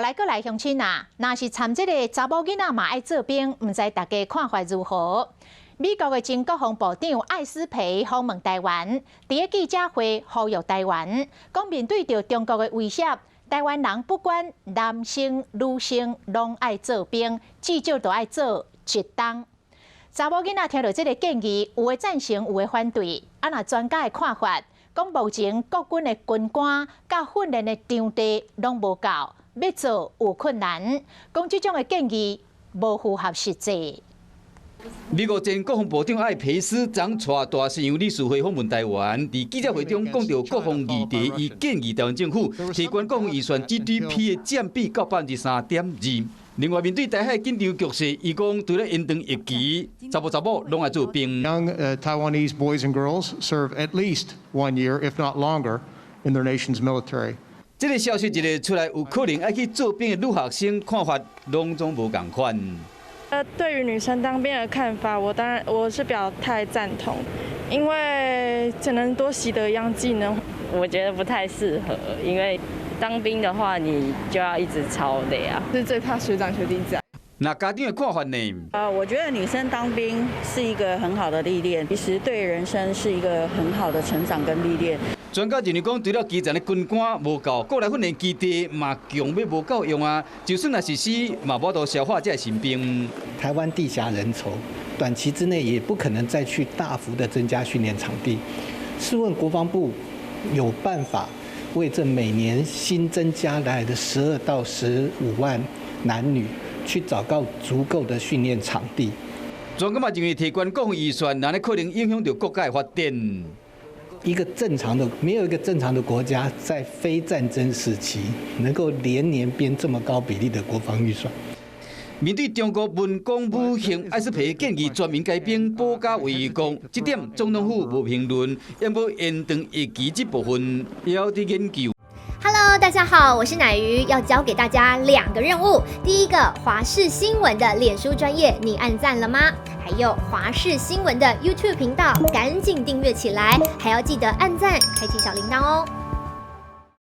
來閣來鄉親啊，若是參這个查某囡仔嘛愛做兵，毋知大家看法如何？美國的前國防部長艾斯培訪問台灣，佇个記者會呼籲台灣，講面對著中國的威脅，台灣人不管男性女性，攏愛做兵，至少都愛做一冬。查某囡仔聽著這个建議，有的贊成，有的反對。啊，若專家的看法，講目前國軍的軍官佮訓練的場地攏無夠，欲做有困難。講這種的建議無符合實際。美國前國防部長艾培斯昨帶大西洋理事會訪問台灣，佇記者會中講著國防議題，伊建議台灣政府提懸國防預算 GDP 的佔比到3.2%。另外，面對台海緊張局勢，伊講除了延長役期，查埔查某攏愛做兵。 Young Taiwanese boys and girls serve at least one year, if not longer, in their nation's military. 這个消息一个出來，有可能愛去做兵的女學生看法攏總無仝款。對於女生當兵的看法，我當然我是表態贊同，因為只能多習得一樣技能。我覺得不太適合，因為當兵的話，你就要一直操的呀。是最怕學長學弟在。那家長的看法呢？啊，我覺得女生當兵是一個很好的歷練，其實對人生是一個很好的成長跟歷練。專家認為講，除了基層的軍官無夠，國內訓練基地嘛強欲無夠用啊！就算若實施，嘛無法度消化這新兵。台灣地狹人稠，短期之內也不可能再去大幅的增加訓練場地。試問國防部有辦法為這每年新增加來的12到15萬男女去找到足夠的訓練場地？專家嘛認為提懸國防預算，若可能影響著國家的發展。一個正常的，沒有一個正常的國家在非戰爭時期能夠連年編這麼高比例的國防預算。面對中國文攻武嚇，艾斯培建議全民皆兵，保家衛國，這點總統府無評論，毋過延長役期這部分猶佇研究。 Hello，大家好，我是奶魚，要交給大家兩個任務。第一個，華視新聞的臉書專頁，你按讚了嗎？還有華視新聞的 YouTube 頻道，趕緊訂閱起來，還要記得按讚，開啟小鈴鐺哦。